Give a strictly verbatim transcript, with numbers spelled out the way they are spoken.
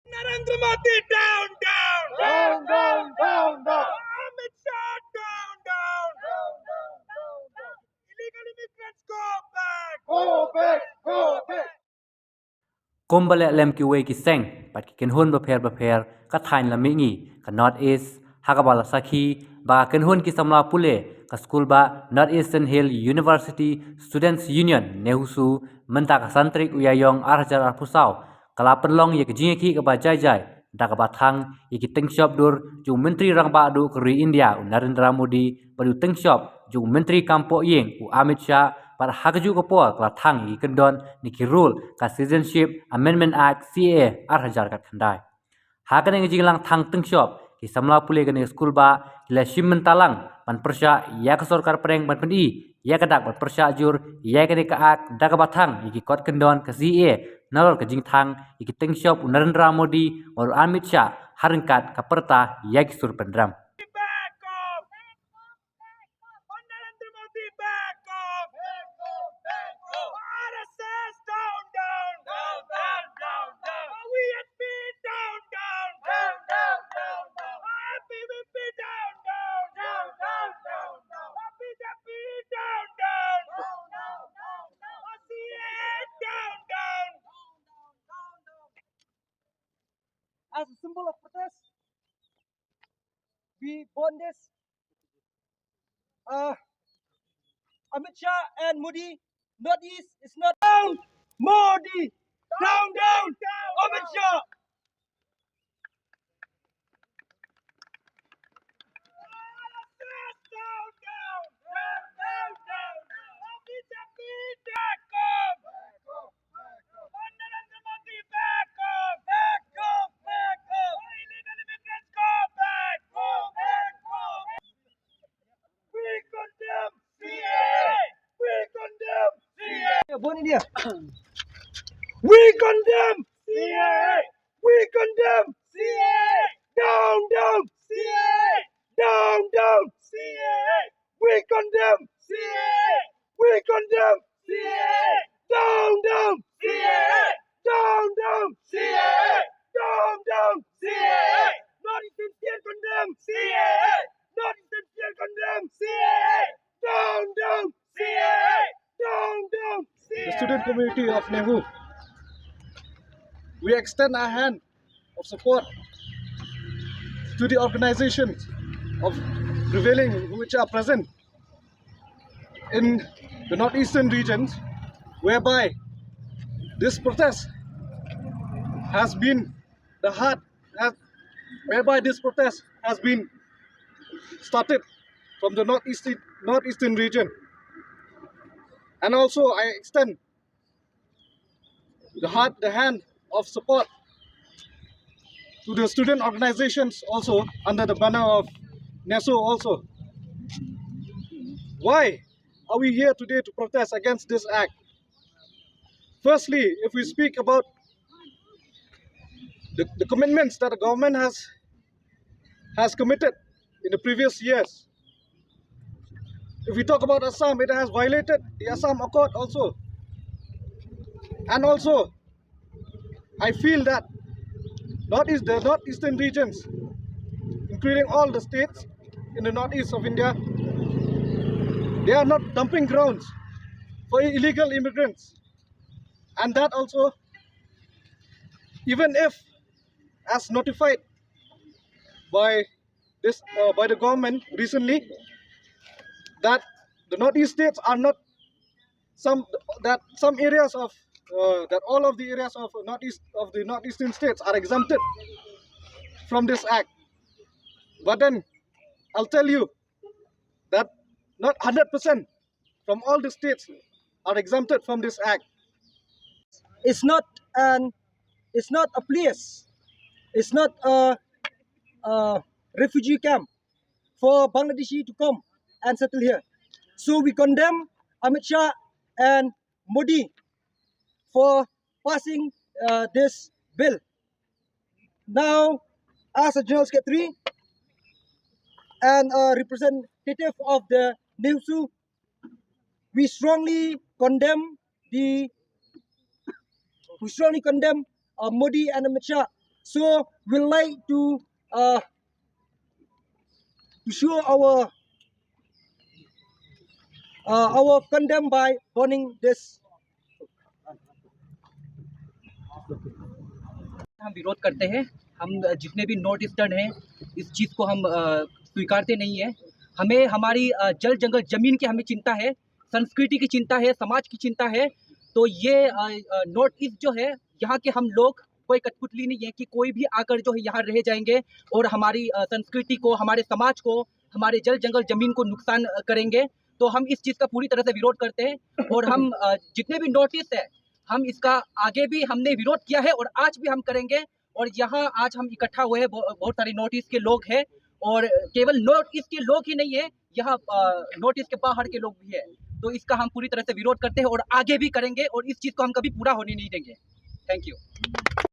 Narendra Modi down, down, down, down, down, down. Amit Shah down, down, down, down, down. Illegal immigrants go back, go back, go back. Kumba leh lem kiwei ki seng bad ki kynhun bapher bapher, ka thaiñ la mihngi ka North East, ha kaba la sakhi ba ka kynhun ki samla pule ka skul ba North Eastern Hill University Students Union, NEHUSU, mynta ka san tarik u Ïaïong ar hajar arphew saw, ka la pynlong ïa ka jingïakhih kaba jai jai, da kaba thang ïa ki tyngshop dur jong u Myntri Rangbah Duh ka ri India u Narendra Modi bad u tyngshop jong u Myntri Kam Pohïing u Amit Shah, bad ha kajuh ka por ka la thang ïa ki kyndon ne ki rule ka Citizenship Amendment Act, C A A, ar hajar khatkhyndai. Ha kane ka jingïalang thang tyngshop, ki samla pule kane ka skul ba ki la shim bynta lang ban pyrshah ïa ka sorkar pdeng ban pyni ïa ka dak ban pyrshah jur ïa kane ka Act, da kaba thang ïa ki kot kyndon ka C A A nalor ka jingthang ïa ki tyngshop u Narendra Modi bad u Amit Shah ha ryngkat ka pyrta ïa ki sur pynrem. Back off! Narendra Modi, back off! Back off! Back off! R S S down, down! Down, down, down, down! V N P down, down! Down, down, down, down! I P V P down, down! Down, down, down, down! B J P down, down! Down, down, down, down! C A A down, down! As a symbol of protest, we burn this. Uh, Amit Shah and Modi, Northeast is not down. Modi, down, down, down. Amit Shah. Down, down, down, down, down. B J P down. We condemn C A A. We condemn C A A. Born India. We condemn C A A. We condemn C A A. Down, down C A A. Down, down C A A. We condemn C A A. We condemn C A A. Down, down C A A. Down, down C A A. Down, down C A A. North East Indian condemn C A A. North East Indian condemn C A A. Down, down C A A. Down, down C A A. The student community of NEHU, we extend our hand of support to the organizations of prevailing which are present in the northeastern regions, whereby this protest has been the heart, has, whereby this protest has been started from the northeast, northeastern region. And also, I extend the heart, the hand of support to the student organizations also under the banner of NEHSU also. Why are we here today to protest against this act? Firstly, if we speak about the, the commitments that the government has, has committed in the previous years, if we talk about Assam, it has violated the Assam Accord also. And also, I feel that Northeast, the northeastern regions, including all the states in the northeast of India, they are not dumping grounds for illegal immigrants. And that also, even if, as notified by this, uh, by the government recently, that the northeast states are not some, that some areas of, uh, that all of the areas of northeast, of the northeastern states are exempted from this act. But then I'll tell you that not hundred percent from all the states are exempted from this act. It's not an, it's not a place. It's not a, a refugee camp for Bangladeshi to come and settle here. So we condemn Amit Shah and Modi for passing, uh, this bill. Now, as a general secretary and a representative of the NEHSU, we strongly condemn the, we strongly condemn, uh, Modi and Amit Shah So we like to uh, to show our uh, our condemn by burning this. हम विरोध करते हैं। हम जितने भी नॉर्थ ईस्टर्न हैं, इस चीज़ को हम अ, स्वीकारते नहीं है। हमें हमारी अ, जल जंगल ज़मीन की हमें चिंता है, संस्कृति की चिंता है, समाज की चिंता है। तो ये नॉर्थ ईस्ट जो है, यहाँ के हम लोग कोई कठपुतली नहीं है कि कोई भी आकर जो है यहाँ रह जाएंगे और हमारी अ, संस्कृति को, हमारे समाज को, हमारे जल जंगल ज़मीन को नुकसान अ, करेंगे। तो हम इस चीज़ का पूरी तरह से विरोध करते हैं और हम अ, जितने भी नॉर्थ ईस्ट है, हम इसका आगे भी हमने विरोध किया है और आज भी हम करेंगे। और यहाँ आज हम इकट्ठा हुए हैं, बहु- बहुत सारे नॉर्थ ईस्ट के लोग हैं और केवल नॉर्थ ईस्ट के लोग ही नहीं है, यहाँ नॉर्थ ईस्ट के बाहर के लोग भी हैं। तो इसका हम पूरी तरह से विरोध करते हैं और आगे भी करेंगे और इस चीज़ को हम कभी पूरा होने नहीं देंगे। थैंक यू।